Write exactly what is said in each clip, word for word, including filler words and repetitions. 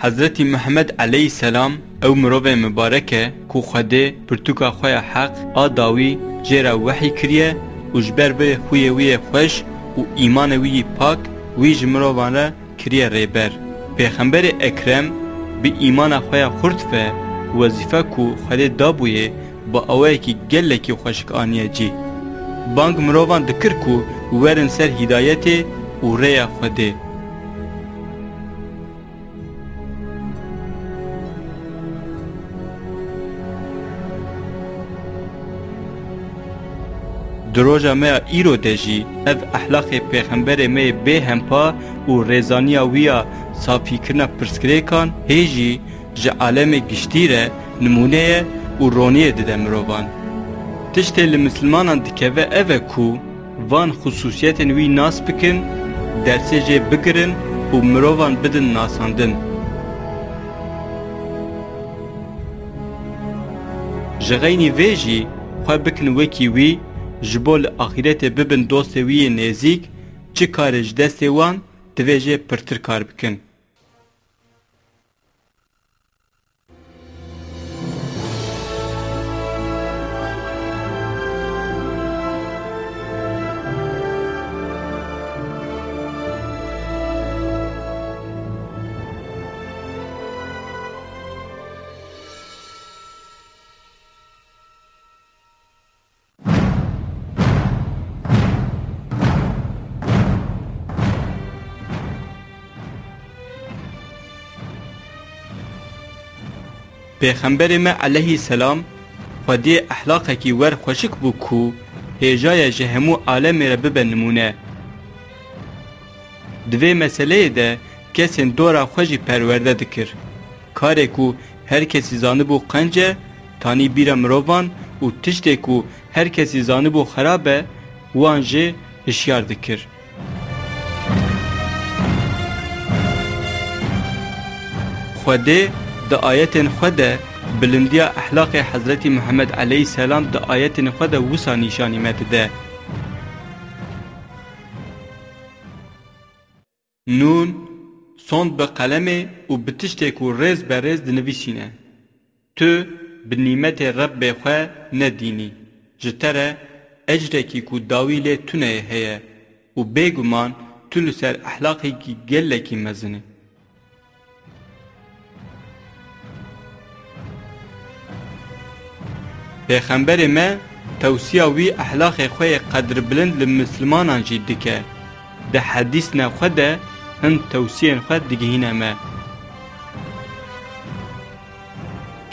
Hezretî Mihemed eleyhîsselam ew mirovê mibarek e ku Xwedê pirtûka xwe ya heq a dawî jê re wehy kiriye û ji ber vê xwiyê wî yê xweş û îmanê wî yî pak wî ji mirovan re kiriye rêber. Pêxemberê Ekrem bi îmana xwe ya xurt ve wezîfe ku Xwedê dabûyê bi awayekî gelekî xweşik aniye cî. Bang mirovan dikir ku werin ser hîdayetê û rêya Xwedê. Di roja me ya îro de jî ev ehlaqê Pêxemberê me yê bêhempa û rêzaniya wî ya safîkirina pirsgirêkan hê jî ji alemê giştî re nimûne ye û roniyê dide mirovan. Tiştê li misilmanan dikeve ev e ku van xisûsiyetên wî nas bikin, dersê jê bigirin û mirovan bidin nasandin. Ji xeynî vê jî xwe bikin wekî wî, ji bo li axîretê bibin dostê wî yê nêzîk, çi karê ji destê wan divê jê pirtir kar bikin. Pêxemberê me eleyhî selam xwediyê ehlaqekî wer xweşik bû ku hêja ye ji hemû alemê re bibe nimûne. Di vê meseleyê de kesên dora xwe jî perwerde dikir. Karê ku her kesî zanibû qenc e, tanî bîra mirovan û tiştê ku her kesî zanibû xerab e, wan jî hişyar dikir. Xwedê di ayetên xwe de bilindiya ehlaqê Hezretî Mihemed eleyhî selam di ayetên xwe de wisa nîşanî me dide. Nûn, sond bi qelemê û bi tiştê ku rêz be rêz dinivîsîne. Tu bi nîmetê Rebbê xwe nedînî. Ji te re ecrekî ku dawî lê tuneyê heye û bêguman tu li ser ehlaqekî gelekî mezin î. Pêxemberê me tewsiya wî ehlaqê xwe yê qedrbilind li mislimanan jî dike. Di hedîsne xwe de hin tewsiyên xwe digihîne me.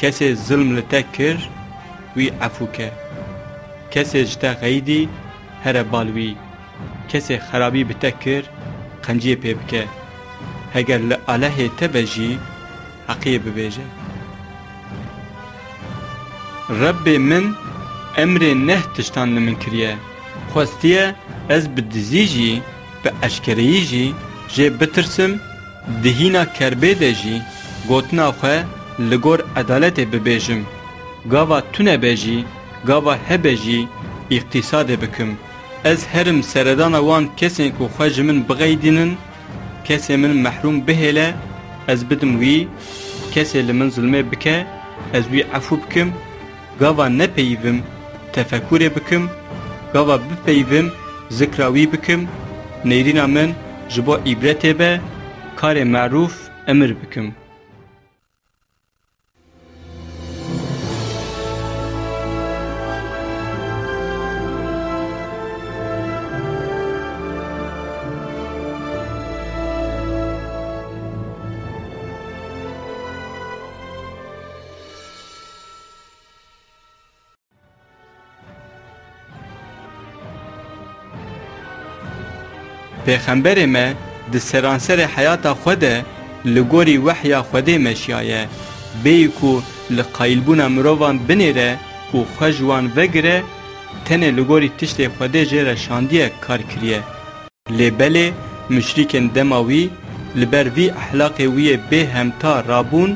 Kesê zilm li te kir, wî efû ke. Kesê ji te xeyidî, here bal wî. Kesê xerabî bi te kir, qenciyê pê bike. Heger li alehê te be jî, heqiyê bibêje. Rebbê min emrê neh tiştan li min kiriye. Xwestiye ez bi dizî jî, bi eşkereyî jî jê bitirsim, di hîna kerbê de jî gotina xwe li gor edaletê bibêjim. Gava tune be jî, gava hebe jî îqtîsadê bikim. Ez herim seredana wan kesên ku xwe ji min bixeydînin, kesê min mehrûm bihêle, ez bidim wî, kesê li min zulmê bike, ez wî efû bikim, gava nepeyivim, tefekurê bikim, gava bipeyivim, zikra wî bikim, nêrîna min ji bo îbretê be, karê merûf emir bikim. Pêxemberê me di seranserê heyata xwe de li gorî wehya Xwedê meşiyaye, bêyî ku li qayîlbûna mirovan binêre û xwe ji wan vegire, tenê li gorî tiştê Xwedê jê re şandiye kar kiriye. Lê belê muşrîkên dema wî li ber vî ehlaqê wî yê bêhemta rabûn,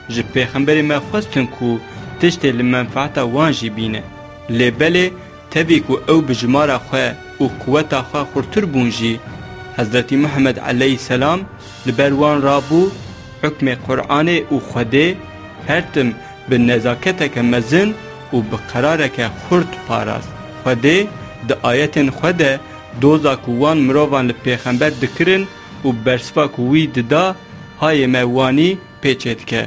ji Pêxemberê me xwestin ku tiştê li menfeeta wan jî bîne. Lê belê tevî ku ew bi jimara xwe û quweta xwe xurtir bûn jî, Hezretî Muhammed eleyhîsselam li ber wan rabû, Hukmê Qur'anê û Xwedê her tim bi nezaketeke mezin û bi qerareke xurt parast. Xwedê di ayetên xwe de doza ku wan mirovan li pêxember dikirin û bersiva ku wî dida, hayê me wanî pê çêdike.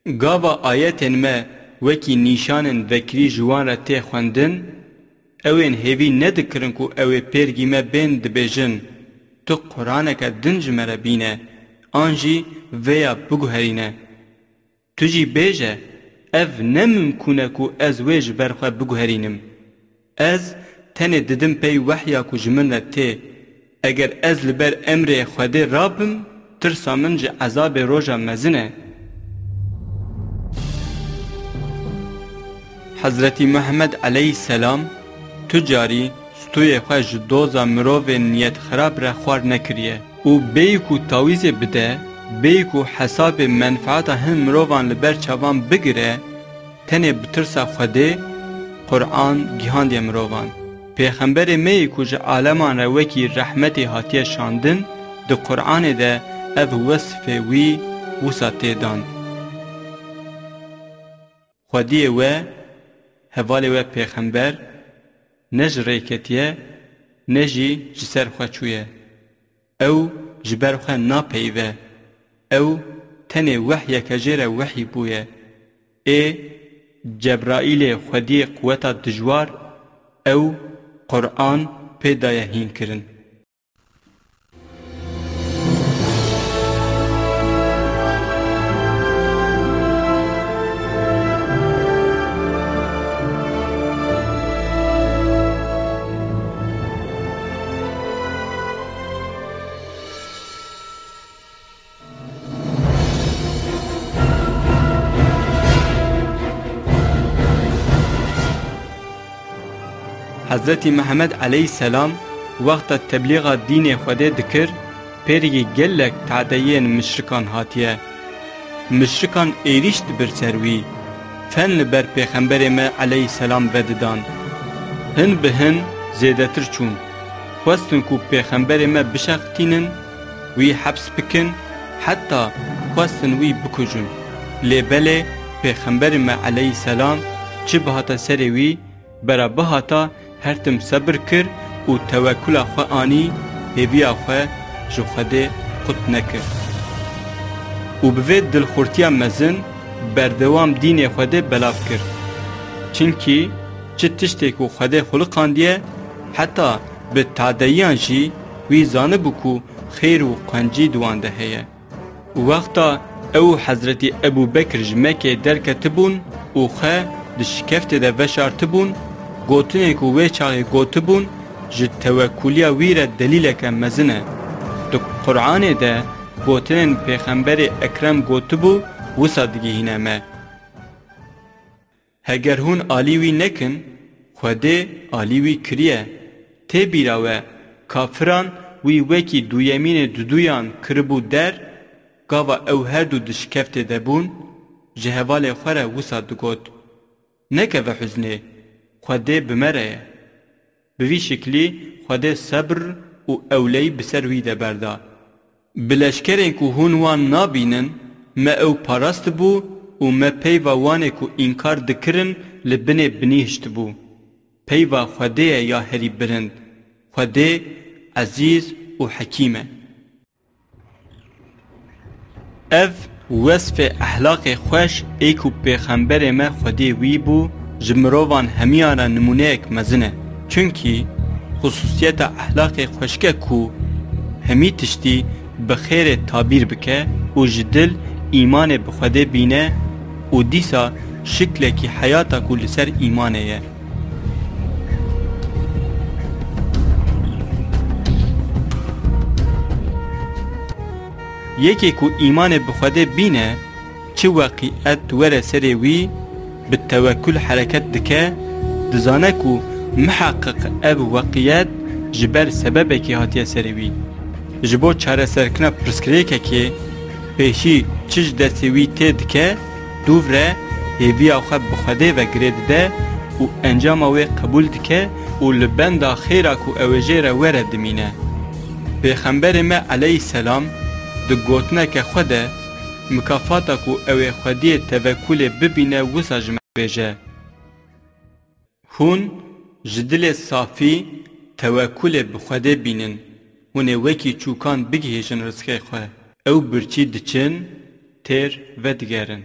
Gava ayetên me wekî nîşanên vekirî ji wan re tê xwendin, ew ên hêvî nedikirin ku ew ê pêrgî me bên dibêjin, tu Quraneke din ji me re bîne, an jî vêya biguherîne. Tu jî bêje, ev ne mimkûn e ku ez wê ji ber xwe biguherînim. Ez tenê didim pey wehya ku ji min re tê. Eger ez li ber emrê Xwedê rabim, tirsa min ji ezabê roja mezin e. Hezretî Muhammed aleyhisselam tu carî stûyê xwe ji doza mirovên niyetxirab re xwar nekiriye û bêyî ku tawîzê bide, bêyî ku hesabê menfaeta hin mirovan li ber çavan bigire, tenê bi tirsa Xwedê Quran gihandiye mirovan. Pêxemberê me yê ku ji aleman re wekî rehmetê hatiye şandin, di Quranê de ev wesfê wî wisa tê dan. Xwediyê we, hevalê we pêxember, ne ji rê ketiye, ne jî ji ser xwe çûye. Ew ji ber xwe napeyive. Ew tenê wehyeke jê re wehî bûye. Ê Cebraîlê Xwediyê quweta dijwar, ew Quran pê daye hînkirin. Hezretî Mihemed aleyhisselam wexta teblîxa dînê Xwedê dikir, pêrigî gelek tadeyiyên mişrikan hatiye. Mişrikan êrîş dibir ser wî, fen li ber Pêxemberê me aleyhisselam vedidan. Hin bi hin zêdetir çûn. Xwestin ku Pêxemberê me bişexitînin, wî heps bikin, heta xwestin wî bikujin. Lê belê Pêxemberê me aleyhisselam çi bihata serê wî, bera bihata her tim sebir kir û tewekula xwe anî, hêviya xwe ji Xwedê qut nekir. Û bi vê dilxurtiya mezin berdewam dînê Xwedê belav kir. Çimkî çi tiştê ku Xwedê xuliqandiye, heta bi tadeyiyan jî wî zanibû ku xêr û qencî di wan de heye. Wexta ew û Hezretî Ebû Bekir ji Mekkeyê derketibûn û xwe di şikeftê de veşartibûn, gotinên ku wê çaxê gotibûn, ji tewekkuliya wî re delîleke mezin e. Di Quranê de gotinên Pêxemberê Ekrem gotibû, wisa digihîne me. Heger hûn alî wî nekin, Xwedê alî wî kiriye. Tê bîra we, kafiran wî wekî duyemînê duduyan kiribû der, gava ew herdu di şikeftê de bûn, ji hevalê xwe re wisa digot, Nekeve huznê, Xwedê bi me re ye. Bi vî şiklî Xwedê sebr û ewleyî bi ser wî de berda. Bi leşkerên ku hûn wan nabînin, me ew parastibû û me peyva wanê ku înkar dikirin li binê binî hiştibû. Peyva Xwedê ye ya herî bilind. Xwedê ezîz û hekîm e. Ev wesfê ehlaqê xweş ê ku Pêxemberê me Xwedê wî bû, ji mirovan hemiyan re nimûneyek mezin e. Çunkî xusûsiyeta ehlaqê xweşik e ku hemî tiştî bi xêrê tabîr bike û ji dil îmanê bi Xwedê bîne û dîsa şiklekî heyata ku li ser îmanê ye. Yekê ku îmanê bi Xwedê bîne, çi weqîet were serê wî, bi tewekkul hereket dike, dizane ku miheqqiq ev weqîet ji ber sebebekê hatiye serê wî. Ji bo çareserkirina pirsgirêkekê, pêşî çi ji destê wî tê dike, dûv re hêviya xwe bi Xwedê ve girê dide û encama wê qebûl dike û li benda xêra ku ew ê jê re were dimîne. Pêxemberê me eleyhîsselam di gotineke xwe de, mikafata ku ew ê xwediyê tevekulê bibîne wisa ji me dibêje. Hûn ji dilê safî tewekulê bi Xwedê bînin. Hûn ê wekî çûkan bigihêjin rizqê xwe. Ew birçî diçin, têr vedigerin.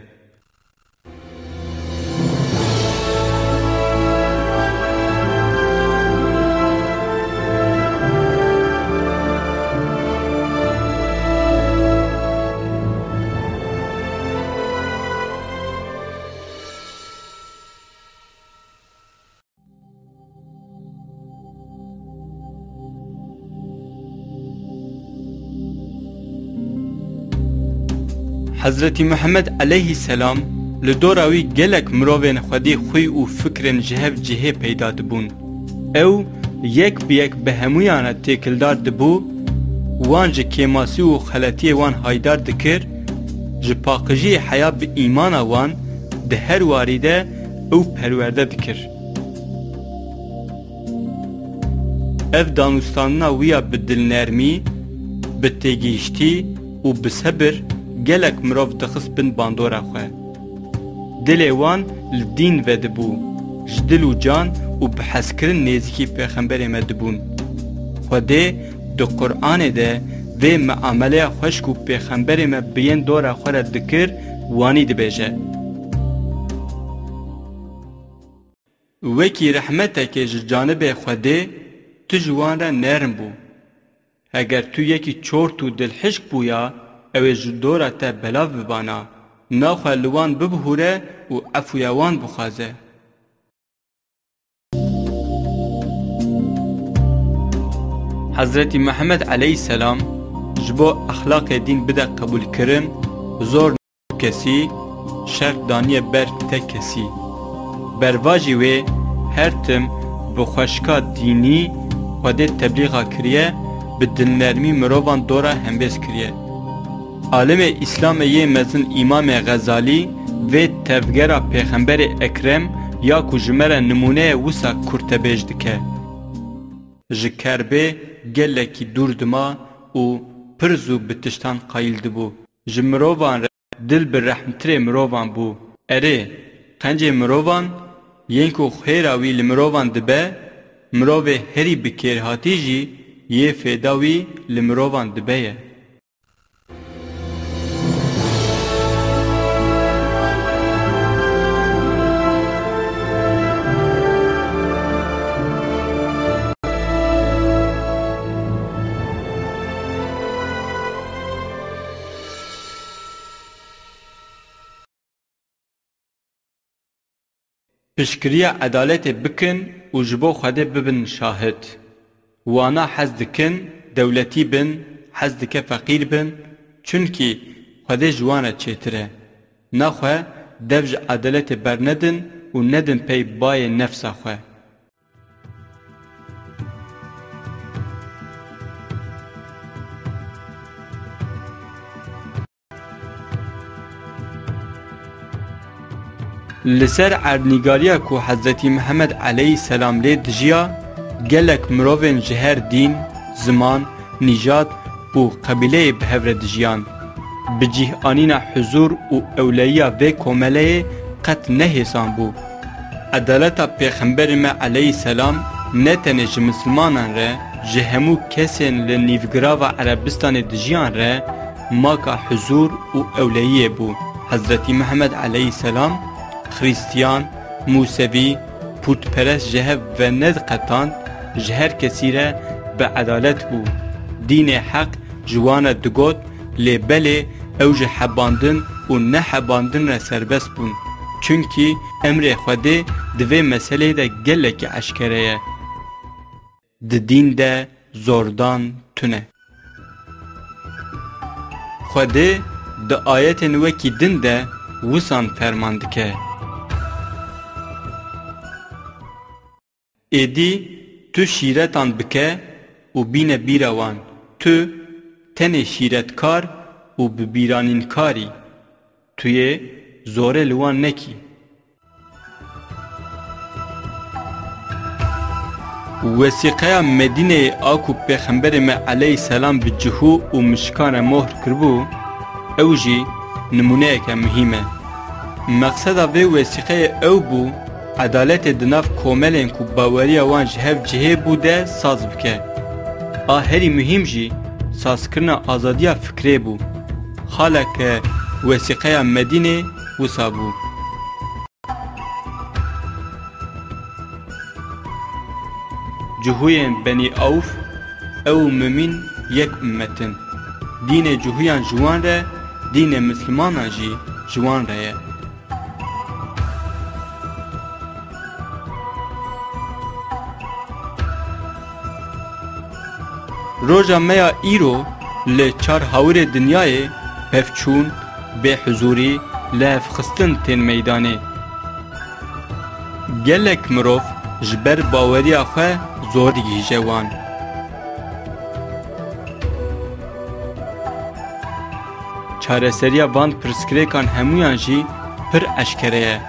Hezretî Muhammed eleyhîsselam li dora wî gelek mirovên xwedî xwî û fikrên ji hev cihê peyda dibûn. Ew yek bi yek bi hemûyan re têkildar dibû, wan ji kêmasî û xeletiyê wan haydar dikir, ji paqijiyê heya bi îmana wan di her warî de ew perwerde dikir. Ev danûstandina wî ya bi dilnermî, bi têgihiştî û bi sebir gelek mirov dixist bin bandora xwe. Dilê wan li dîn vedibû, ji dil û can û bi hezkirin nêzîkî Pêxemberê me dibûn. Xwedê di Quranê de vê miameleya xweş ku Pêxemberê me bi yên dora xwe re dikir, wanî dibêje. Wekî rehmetekê ji canibê Xwedê tu ji wan re nerm bû. Heger tu yekî çort û dilhişk bûya, ew ê ji dora te belav bibana. Naxwe li wan bibihûre û efûya wan bixwaze. Hezretî Mihemed eleyhîsselam ji bo exlaqê dîn bide qebûlkirin, zor kesî, şert daniye ber tek kesî. Bervajî wê her tim bi xweşika dînî Xwedê teblîxa kiriye, bi dilnermî mirovan dora hembêz kiriye. Alimê Îslamê yê mezin Îmamê Xezalî vê tevgera Pêxemberê Ekrem ya ku ji me re nimûne ye wisa kurtebêj dike. Ji kerbê gelekî dûr dima û pir zû bi tiştan qayîl dibû. Ji mirovan re dil bi rehmtirê mirovan bû. Erê, qencê mirovan, yên ku xêra wî li mirovan dibe, mirovê herî bi kêrhatî jî yê fêda wî li mirovan dibe ye. Piştgiriya edaletê bikin û ji bo Xwedê bibin şahid. Wana hez dikin dewletî bin, hez dike feqîr bin, çunkî Xwedê ji wan re çêtir e. Naxwe dev ji edaletê bernedin û nedin pey bayê nefsa xwe. Li ser erdnîgariya ku Hezretî Mihemed eleyhîsselam lê dijiya, gelek mirovên ji her dîn, ziman, nîjad û qebîleyê bi hev re dijiyan. Bi cih anîna huzûr û ewleyiya vê komeleyê qet ne hêsan bû. Edaleta Pêxemberê me eleyhîsselam ne tenê ji misilmanan re, ji hemû kesên li nîvgirava Erebistanê dijiyan re maka huzûr û ewleyiyê bû. Hezretî Mihemed eleyhîsselam Xrîstiyan, Mûsevî, pûtperest ji hev venediqetand, ji her kesî re bi edalet bû. Dînê heq ji wan re digot, lê belê ew ji hebandin û nehebandin re serbest bûn. Çunkî emrê Xwedê di vê meseleyê de gelekî eşkere ye. Di dîn de zordan tune. Xwedê di ayetên wekî din de wisan ferman dike. Êdî tu şîretan bike û bîne bîra wan. Tu tenê şîretkar û bibîranînkar î. Tu yê zorê li wan nekî. Wesîqeya Medîneyê a ku Pêxemberê me eleyhîsselam bi cihû û mişkan re mohr kiribû, ew jî nimûneyeke muhîm e. Meqseda vê wesîqeyê ew bû, edaletê di nav komelên ku baweriya wan ji hev cihê bû de saz bike. A herî muhîm jî, sazkirina azadiya fikrê bû. Xaleke wesîqeya Medînê wisa bû. Cihûyên Benî Ewf, ew û mumîn yek ummet in. Dînê cihûyan ji wan re, dînê mislimanan jî ji wan re ye. Roja me ya îro li çar hawirê dinyayê pevçûn, bêhuzûrî, lihevxistin tên meydanê. Gelek mirov ji ber baweriya xwe zor digihîje wan. Çareseriya van pirsgirêkan hemûyan jî pir eşkere ye.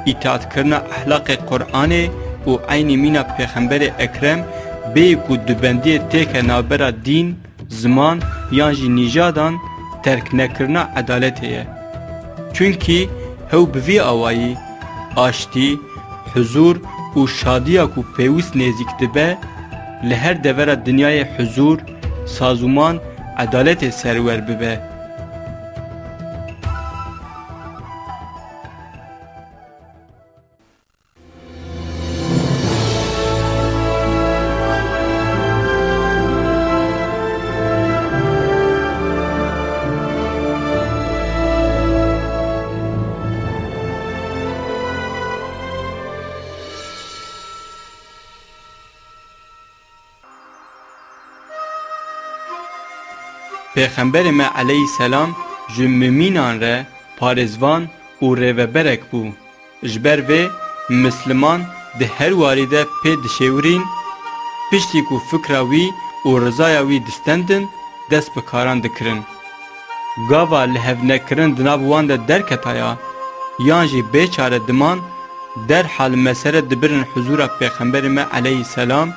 Îtaatkirina ehlaqê Qur'anê û eynî mîna Pêxemberê Ekrem bêyî ku dubendiyê têke navbera dîn, ziman yan jî nîjadan terknekirina edaletê ye. Çunkî hew bi vî awayî aştî, huzûr û şadiya ku pêwîst nêzîk dibe, li her devera dinyayê huzûr, sazûman, edaletê serwer bibe. Pêxemberê me eleyhîsselam ji mumînan re parêzvan û rêveberek bû. Ji ber vê, misliman di her warî de pê dişêwirîn, piştî ku fikra wî û rizaya wî distendin, dest bi karan dikirin. Gava lihevnekirin di nav wan de derketaya, yan jî bê çare diman, derhal mesere dibirin huzûra Pêxemberê me eleyhîsselam,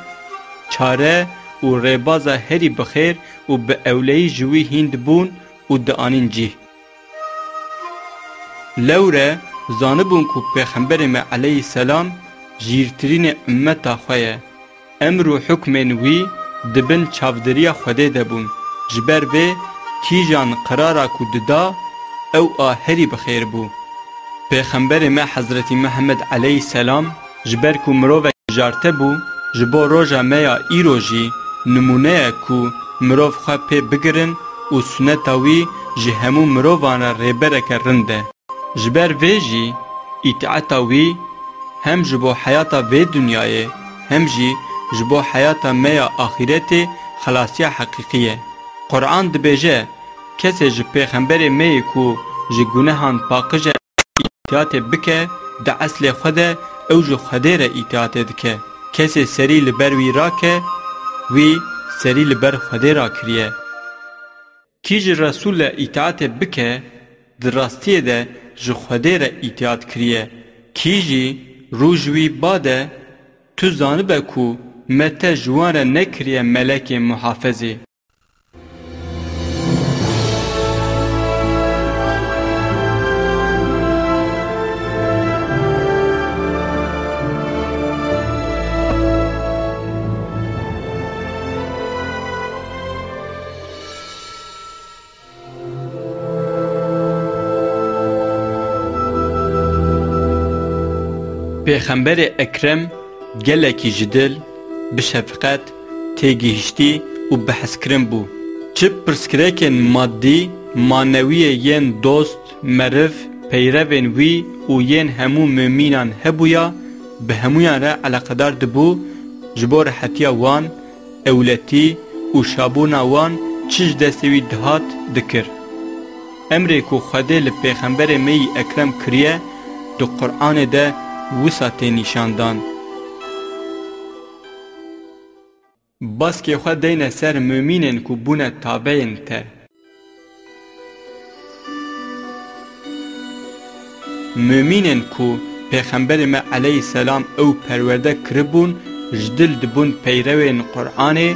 çare û rêbaza herî bi xêr û bi ewleyî ji wî hîn dibûn û dianîn cih. Lewre zanibûn ku Pêxemberê me eleyhîsselam jîrtirînê ummeta xwe ye. Emr û hukmên wî di bin çavdêriya Xwedê de bûn. Ji ber vê kîjan qirara ku dida, ew a herî bi xêr bû. Pêxemberê me Hezretî Mihemed eleyhîsselam ji ber ku mirovek bijarte bû, ji bo roja me ya îro jî nimûne ye ku mirov xwe pê bigirin û suneta wî ji hemû mirovan re rêbereke rind e. Ji ber vê jî îtaeta wî hem ji bo heyata vê dinyayê hem jî ji bo heyata me ya axîretê xelasiya heqîqî ye. Quran dibêje, kesê ji Pêxemberê me yê ku ji gunehan paqij e, îtîatê bike, di eslê xwe de ew ji Xwedê re îtîatê dike. Kesê serî li ber wî rake, wî serî li ber Xwedê rakiriye. Kî ji Resûl re îtîatê bike, di rastiyê de ji Xwedê re îtîat kiriye. Kî jî rû ji wî bade, tu zanibe ku me te ji wan re nekiriye melekê muhafezê. Pêxemberê Ekrem gelekî ji dil, bi şefqet, têgihiştî û bi hezkirin bû. Çi pirsgirêkên madî, manewiyê yên dost, meriv, peyrevên wî û yên hemû mumînan hebûya, bi hemûyan re eleqedar dibû, ji bo rehetiya wan, ewletî û şabûna wan çi ji destê wî dihat, dikir. Emrê ku Xwedê li Pêxemberê me yî Ekrem kiriye, di Quranê de wisa tê nîşandan. Baskê xwe deyne ser mumînên ku bûne tabeyên te. Mumînên ku Pêxemberê me eleyhîsselam ew perwerde kiribûn, ji dil dibûn peyrewên Quranê,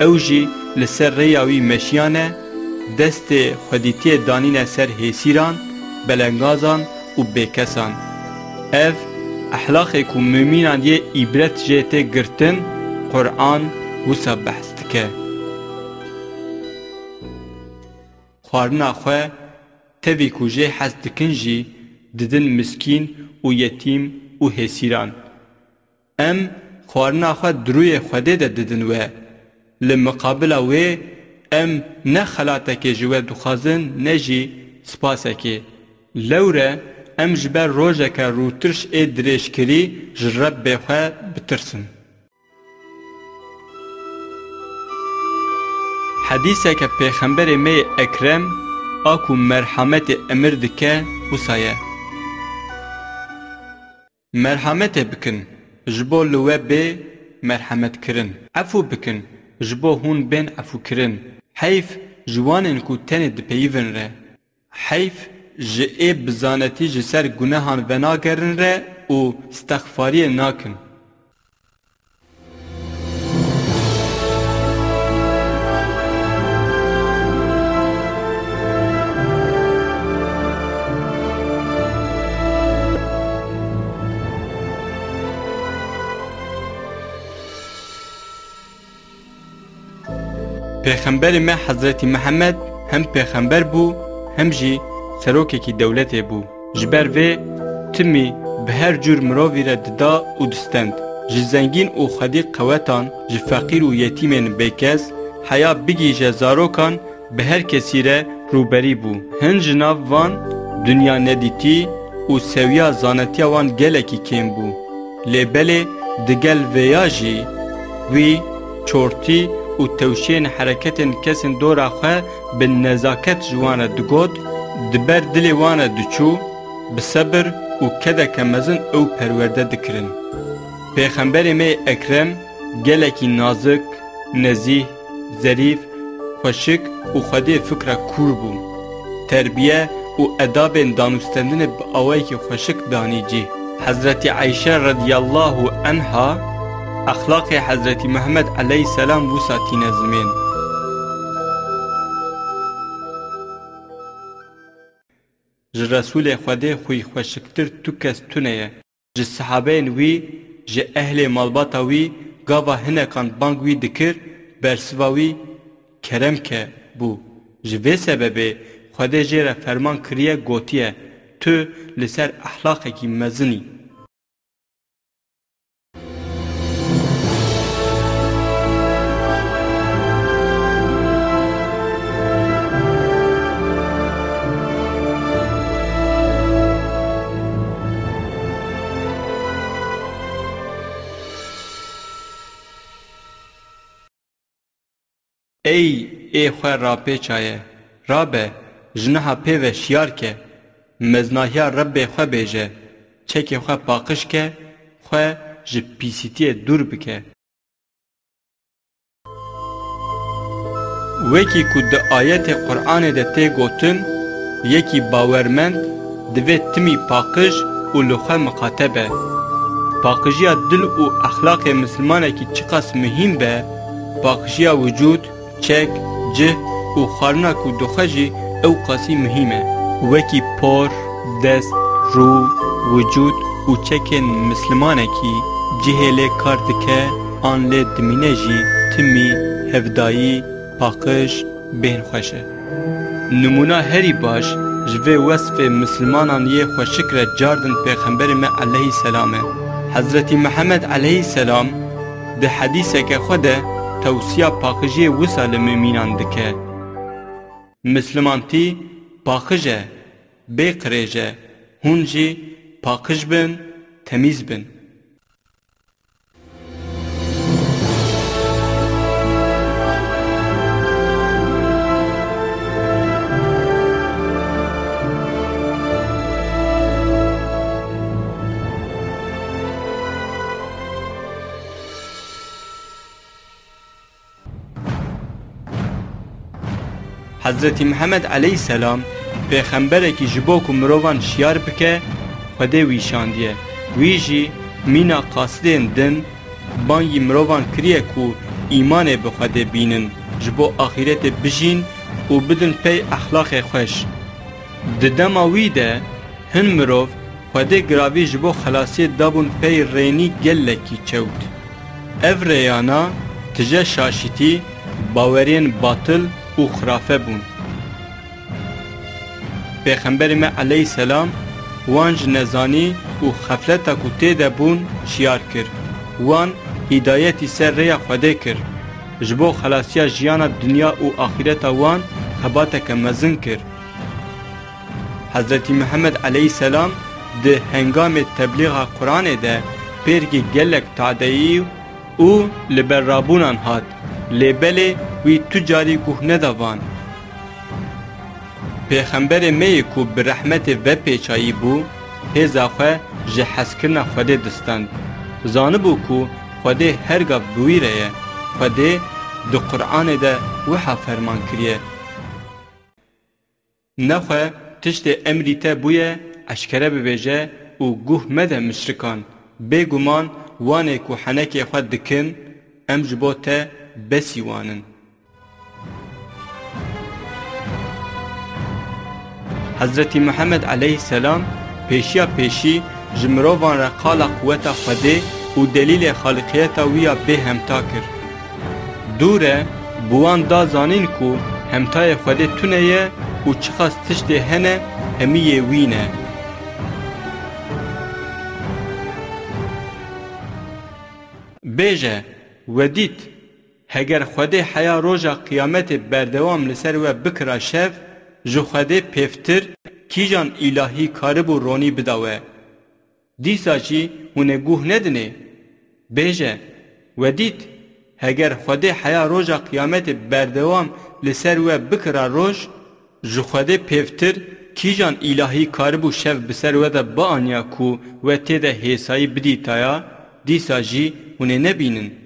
ew jî li ser rêya wî meşiyane, destê xwedîtiyê danîne ser hêsîran, belengazan û bêkesan. Ev, ehlaqê ku mumînan yê îbret jê tê girtin, Quran wisa behs dike. Xwarina xwe, tevî ku jê hez dikin jî, didin miskîn û yetîm û hêsîran. Em xwarina xwe di rûyê Xwedê de didin we. Li miqabila wê em ne xelatekê ji we dixwazin, ne jî spasekê. Lewre em ji ber rojeke rûtirş ê dirêjkirî ji Rebbê xwe bitirsin. Hedîseke Pêxemberê me yê Ekrem a ku merhametê emir dike, wisa ye: Merhametê bikin, ji bo li we bê merhemetkirin. Efû bikin, ji bo hûn bên efûkirin. Heyf ji wanên ku tenê dipeyivin re. Heyf ji ê bi zanetî ji ser gunehan venagerin re û stexfariyê nakin. Pêxemberê me Hezretî Mihemed hem pêxember bû, hem jî serokekî dewletê bû. Ji ber vê timî bi her cûr mirovî re dida û distend. Ji zengîn û xwedî qewetan, ji feqîr û yetîmên bêkes, heya bigihîje zarokan, bi her kesî re rûberî bû. Hin ji nav van dinya nedîtî û sewiya zanetiya wan gelekî kêm bû. Lê belê digel vêya jî wî çortî û tewşiyên hereketên kesên dora xwe bi nezaket ji wan re digot, di ber dilê wan re diçû, bi sebir û kedeke mezin ew perwerde dikirin. Pêxemberê me yê Ekrem gelekî nazik, nezîh, zerîf, xweşik û xwedê fikra kûr bû. Terbiye û edabên danûstendinê bi awayekî xweşik danî cih. Hezretî Eyşe radiyallahu enha exlaqê Hezretî Muhammed aleyhisselam wisa tîne zimên: Ji Resûlê Xwedê xwî xweşiktir tu kes tune ye. Ji sehabeyên wî, ji ehlê malbata wî gava hinekan bang wî dikir, bersiva wî kerem ke bû. Ji vê sebebê Xwedê jê re ferman kiriye, gotiye: Tu li ser ehlaqekî mezin î. Ey ê xwe rapêçaye, rabe, ji niha pê ve şiyar ke, meznahiya Rebbê xwe bêje, çekê xwe paqij ke, xwe ji pîsîtiyê dûr bike. Wekî ku di ayetê Qur'anê de tê gotin, yekî bawermend divê timî paqij û li xwe miqate be. Paqijiya dil û exlaqê misilmanekî çiqas muhîm be, paqijiya wicûd, çek, cih û xwarina ku dixwe jî ewqasî muhîm e. Wekî por, dest, rû, wicûd û çekên mislimanekî cihê lê kar dike an lê dimîne jî timî, hevdayî, paqij, bêhnxweş e. Nimûna herî baş ji vê wesfê misilmanan yê xweşik re cardin Pêxemberê me aleyhî selam e. Hezretî Mihemed aleyhî selam di hedîseke xwe de tewsiya paqijiyê wisa li mumînan dike: Mislimantî paqij e, bê qirêj e, hûn jî paqij bin, temîz bin. Hezretî Mihemed aleyhî selam pêxemberekî ji bo ku mirovan şiyar bike, Xwedê wî şandiye. Wî jî mîna qasidên din, bangî mirovan kiriye ku îmanê bi Xwedê bînin, ji bo axîretê bijîn û bidin pey exlaqê xweş. Di dema wî de hin mirov Xwedê giravî ji bo xelasiyê dabûn pey rênî gelekî çewt. Ev rêyana tije şaşîtî, baweriyên batil û xirafe bûn. Pêxemberê me eleyhîselam wan ji nezanî û xefleta ku tê de bûn şiyar kir. Wan hîdayetî ser rêya Xwedê kir. Ji bo xelasiya jiyana dinya û axîreta wan xebateke mezin kir. Hezretî Mihemed eleyhîselam di hengamê teblîxa Quranê de pêrgî gelek tadeyî û li ber rabûnan hat, lê belê wî tu carî guh neda van. Pêxemberê me yê ku bi rehmetê vepêçayî bû, hêza xwe ji hezkirina Xwedê distend. Zanibû ku Xwedê her gav bi wî re ye. Xwedê di Quranê de wiha ferman kiriye: Nexwe tiştê emrî te bûye, eşkere bibêje û guh mede mişrikan. Bêguman wanê ku henekê xwe dikin, em ji bo te besî wan in. Hezretî Mihemed eleyhîselam pêşiya pêşî ji mirovan re qala quweta Xwedê û delîlê xaliqiyeta wî ya bêhemta kir. Dû re bi wan da zanîn ku hemtayê Xwedê tune ye û çiqas tiştê hene, hemî yê wî ne. Bêje, we dît, heger Xwedê heya roja qiyametê berdewam li ser we bikira şev, ji Xwedê pêvtir kîjan îlahî karibû ronî bida we? Dîsa jî hûn ê guh nedinê? Bêje, we dît, heger Xwedê heya roja qiyametê berdewam li ser we bikira roj, ji Xwedê pêvtir kîjan îlahî karibû şev bi ser we de bianiya ku we tê de hêsayî bidîtaya, dîsa jî hûn ê nebînin?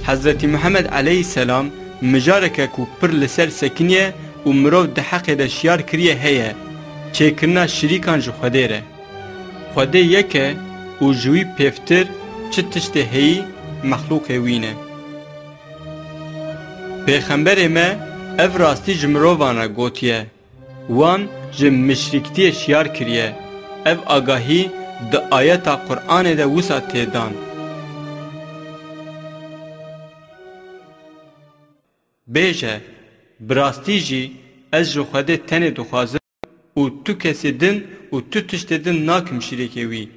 Hezretî Mihemed eleyhîselam mijareke ku pir li ser sekiniye û mirov di heqê de şiyar kiriye heye, çêkirina şirîkan ji Xwedê re. Xwedê yek e û ji wî pêvtir çi tiştê heyî mexlûqê wî ne. Pêxemberê me ev rastî ji mirovan re gotiye. Wan ji mişrîktiyê şiyar kiriye. Ev agahî di ayeta Qur'anê de wisa tê dan: Bêje, bi rastî jî ez ji Xwedê tenê dixwazim û tu kesê din û tu tiştê din nakim şirêkê wî.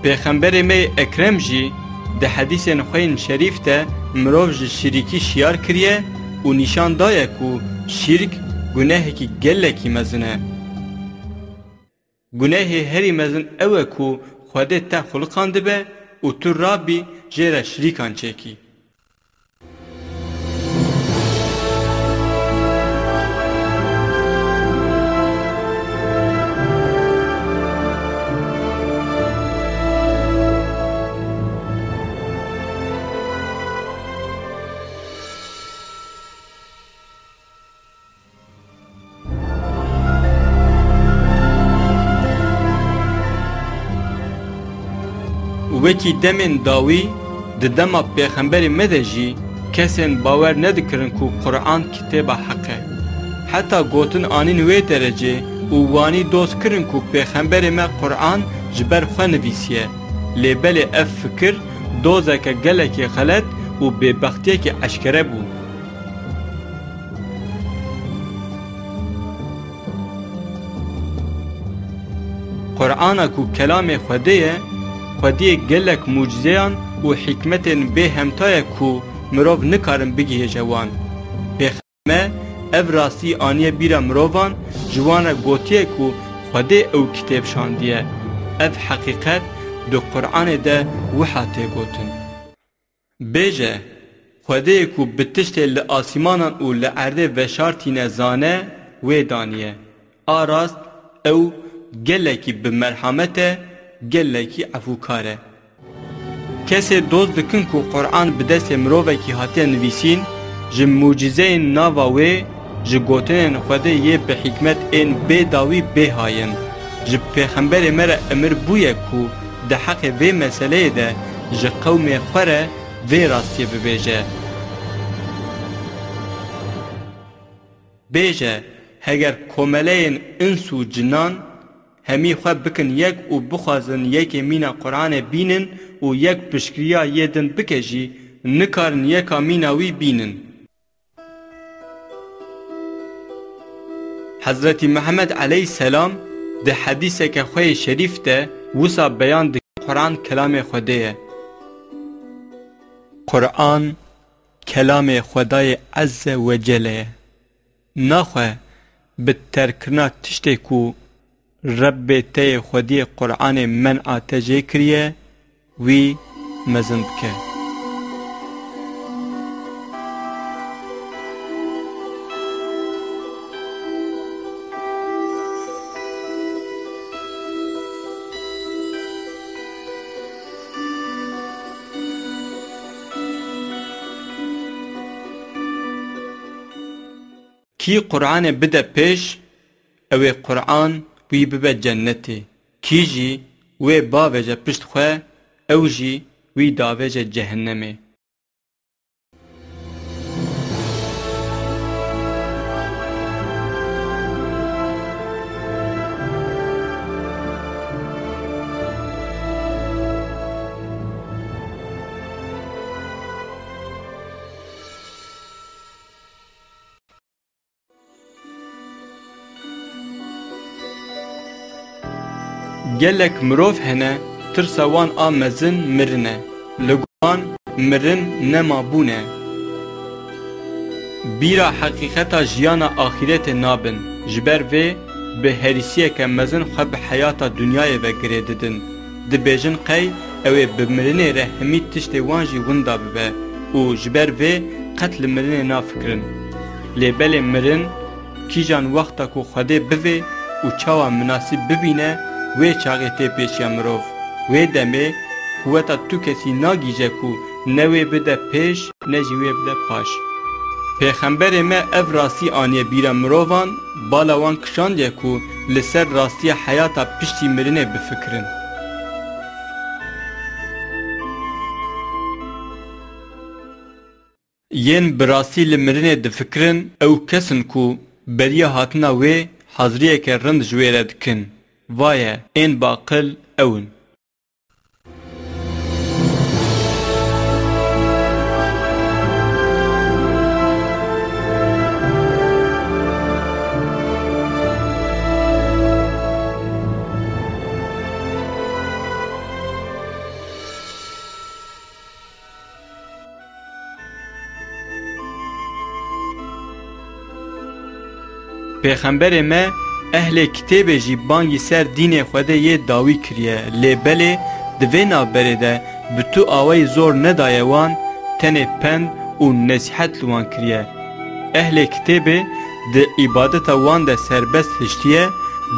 Pêxemberê me yê Ekrem jî di hedîsên xwe yên şerîf de mirov ji şirîkî şiyar kiriye û nîşan daye ku şirk gunehekî gelekî mezin e. Gunehê herî mezin ew e ku Xwedê te xuliqandibe û tu rabî jê re şirîkan çêkî. Wekî demên dawî, di dema pêxemberê me de jî kesên bawer nedikirin ku Quran kitêba heq e. Heta gotin anîn wê derecê û wanî doz kirin ku pêxemberê me Quran ji ber xwe nivîsiye. Lê belê ev fikir dozeke gelekî xelet û bêbextiyekî eşkere bû. Qur'ana ku kelamê Xwedê ye, xwediyê gelek mucizeyan û hikmetên bêhemta ye ku mirov nikarin bigihêje wan. Pêxember me ev rastî aniye bîra mirovan, ji wan re gotiye ku Xwedê ew kitêb şandiye. Ev heqîqet di Qur'anê de wiha tê gotin. Bêje, Xwedê ku bi tiştê li asîmanan û li erdê veşartîne zane, wê daniye. A rast, ew gelekî bi merhamet e, gelekî efûkar e. Kesê doz dikin ku Quran bi destê mirovekî hatiye nivîsîn, ji mucîzeyên nava wê, ji gotinên Xwedê yê bi hikmet ên bê dawî bê hayin. Ji Pêxemberê me re emir bûye ku di heqê vê meseleyê de ji qewmê xwe re vê rastiyê bibêje. Bêje, heger komeleyên ins û cinan hemî xwe bikin yek û bixwazin yekê mîna Quranê bînin û yek piştgiriya yê din bike jî, nikarin yeka mîna wî bînin. Hezretî Mihemed eleyhîsselam di hedîseke xwe yê şerîf de wisa beyan dike, Quran kelamê Xwedê ye. Quran kelamê Xwedayê Ezze ve Celle ye. Naxwe bi terkkirina tiştê ku Rebbê te yê xwediyê Quranê men'a te jê kiriye, wî mezin bike. Kî Quranê bide pêş, ew ê Quran wî bibe cennetê. Kî jî wê bavêje pişt xwe, ew jî wî davêje cehennemê. Gelek mirov hene, tirsa wan a mezin mirin e. Li gor wan mirin nema bûn e. Bîra heqîqeta jiyana axîretê nabin. Ji ber vê bi herîsiyeke mezin xwe bi heyata dinyayê ve girê didin. Dibêjin qey ew ê bi mirinê re hemî tiştê wan jî winda bibe û ji ber vê qet li mirinê nafikirin. Lê belê mirin kîjan wexta ku Xwedê bivê û çawa minasîb bibîne, wê çaxê tê pêşiya mirov. Wê demê quweta tu kesî nagihîje ku ne wê bide pêş, ne jî wê bide paş. Pêxemberê me ev rastî aniye bîra mirovan, bala wan kişandiye ku li ser rastiya heyata piştî mirinê bifikirin. Yên bi rastî li mirinê difikirin, ew kes in ku beriya hatina wê haziriyeke rind ji wê re dikin. Va ye, ên bi aqil ew in. Pêxemberê me, ehlê kitêbê jî bangî ser dînê Xwedê yê dawî kiriye, lê belê di vê navberê de bi tu awayî zor nedaye wan, tenê pend û nesîhet li wan kiriye. Ehlê kitêbê di îbadeta wan de serbest hiştiye,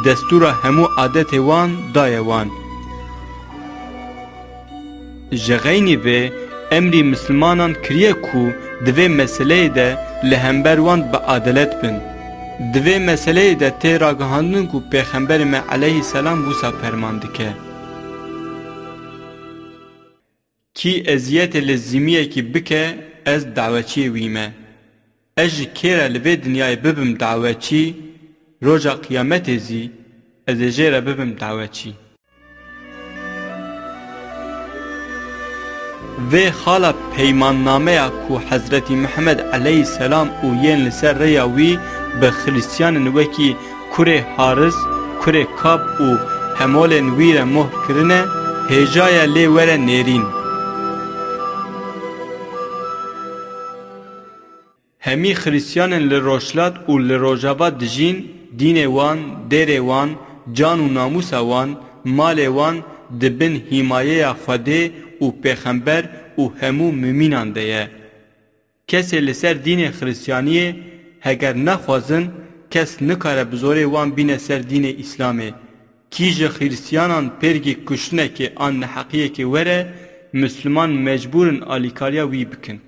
destûra hemû adetê wan daye wan. Ji xeynî vê emrî misilmanan kiriye ku di vê meseleyê de li hember wan bi adelet bin. Di vê meseleyê de tê ragihandin ku Pêxemberê me eleyhîsselam wisa ferman dike: Kî eziyetê li zimiyekî bike, ez daweçiyê wî me. Ez ji kê re li vê dinyayê bibim daweçî, roja qiyametê zî ez ê jê re bibim daweçî. Vê xala peymannameya ku Hezretî Mihemed eleyhîsselam û yên li ser rêya wî bi Xirîstiyanên wekî kurê Haris, kurê Kab û hemolên wî re mohr kirine, hêja ye lê were nêrîn. Hemî Xirîstiyanên li Rojhilat û li Rojava dijîn, dînê wan, dêrê wan, can û namûsa wan, malê wan di bin hîmayeya Xwedê û Pêxember û hemû mumînan de ye. Kesê li ser dînê Xiristiyaniyê heger nexwazin, kes nikare bi zorê wan bîne ser dînê Îslamê. Kî ji Xiristiyanan pêrgî kuştinekê an neheqiyekê were, Misliman mecbûr in alîkariya wî bikin.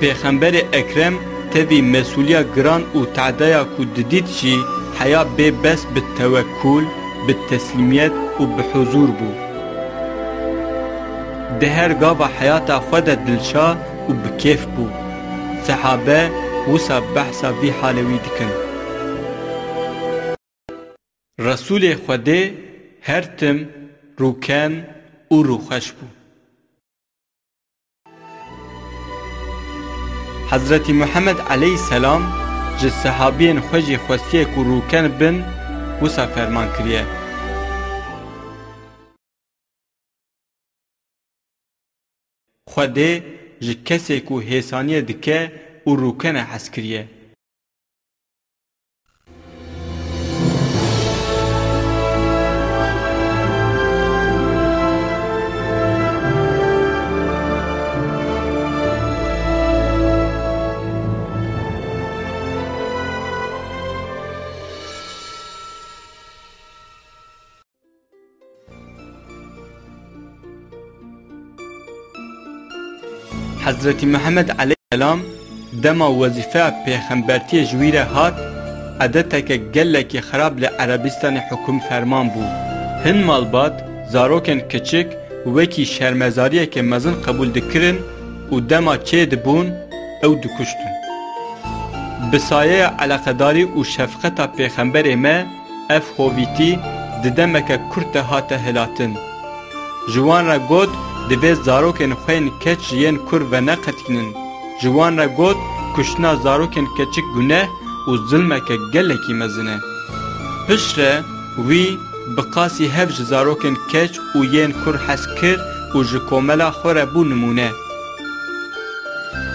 Pêxemberê Ekrem tevî mesûliya giran û tehdaya ku didît jî heya bê bes bi tewekkûl, bi teslîmiyet û bi huzûr bû. Di her gava heyata xwe de dilşa û bi kêf bû. Sehabe wisa behsa vî halê wî dikin. Resûlê Xwedê her tim rûken û rûxweş bû. Hezretî Muhammed aleyhisselam ji sehabiyên xwe jî xwestiye ku rûken bin, wisa ferman kiriye. Xwedê ji kesê ku hêsaniye dike û rûkene hez kiriye. Hezretî Muhammed aleyhisselam dema wezîfeya pêxembertiyê ji wî re hat, edeteke gelekî xirab li Erebistanê hukimferman bû. Hin malbat zarokên kiçik wekî şermezariyeke mezin qebûl dikirin û dema çêdibûn, ew dikuştin. Bi sayeya eleqedarî û şefqeta pêxemberê me, ev hovîtî di demeke kurt de hate hilatin. Ji wan re got, divê zarokên xwe yên keç ji yên kur veneqetînin. Ji wan re got, kuştina zarokên keçik guneh û zilmeke gelekî mezin e. Piştre wî bi qasî hev ji zarokên keç û yên kur hez kir û ji komela xwe re bû nimûne.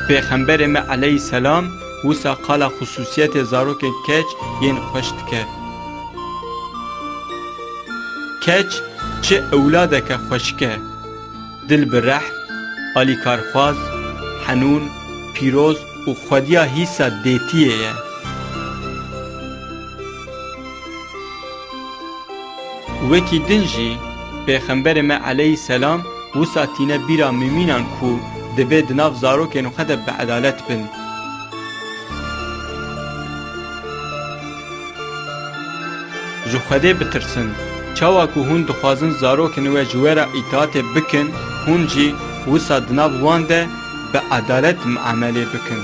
Pêxemberê me aleyhisselam wisa qala xusûsiyetê zarokên keç yên xweş dike. Keç çi ewladeke xweşik e, dil bi rehm, alîkarxwaz, henûn, pîroz û xwediya hîsa dêtiyê ye. Wekî din jî, Pêxemberê me aleyhisselam wisa tîne bîra mimînan ku divê di nav zarokên xwe de bi edalet bin. Ji Xwedê bitirsin. Çawa ku hûn dixwazin zarokên we ji we re îtaatê bikin, hûn jî wisa di nav wan de bi edalet muamelê bikin.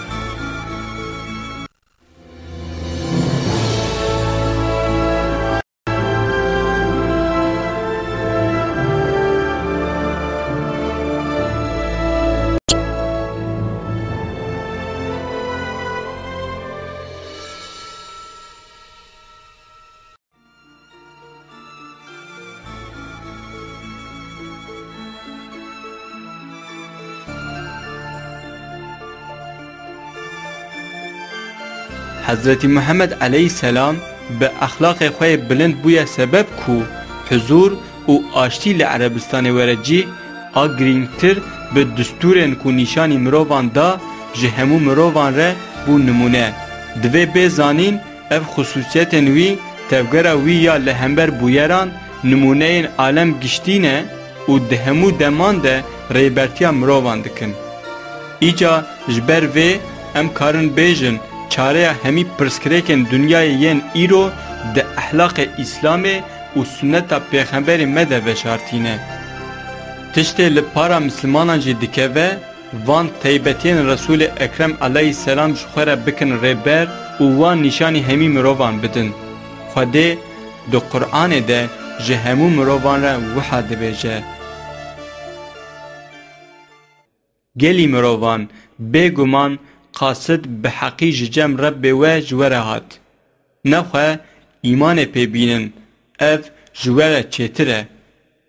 Hezretî Muhammed aleyhisselam bi exlaqê xwe yê bilind bûye sebeb ku huzûr û aştî li Erebistanê were cî, a girîngtir bi distûrên ku nîşanî mirovan da, ji hemû mirovan re bû nimûne. Divê bê zanîn, ev xusûsiyetên wî, tevgera wî ya li hember bûyeran, nimûneyên alem giştî ne û di hemû deman de rêbertiya mirovan dikin. Îca ji ber vê em karin bêjin, çareya hemî pirsgirêkên dinyayê yên îro di ehlaqê Îslamê û sunneta Pêxemberê me de veşartîne. Tiştê li para Mislimanan jî dikeve, van teybetiyên Resûlê Ekrem aleyhisselam ji xwe re bikin rêber û wan nîşanî hemî mirovan bidin. Xwedê di Qur'anê de ji hemû mirovan re wiha dibêje: Gelî mirovan, bêguman qasid bi heqî ji cem Rebbê we ji we re hat. Nexwe Îmanê pê bînin, ev ji we re çêtir e.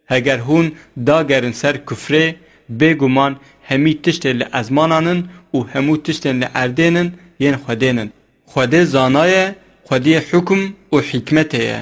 Heger hûn dagerin ser kufrê, bêguman hemî tiştên li ezmanan in û hemû tiştên li erdên in yên Xwedê nin. Xwedê zana ye, xwediyê hukm û hîkmetê ye.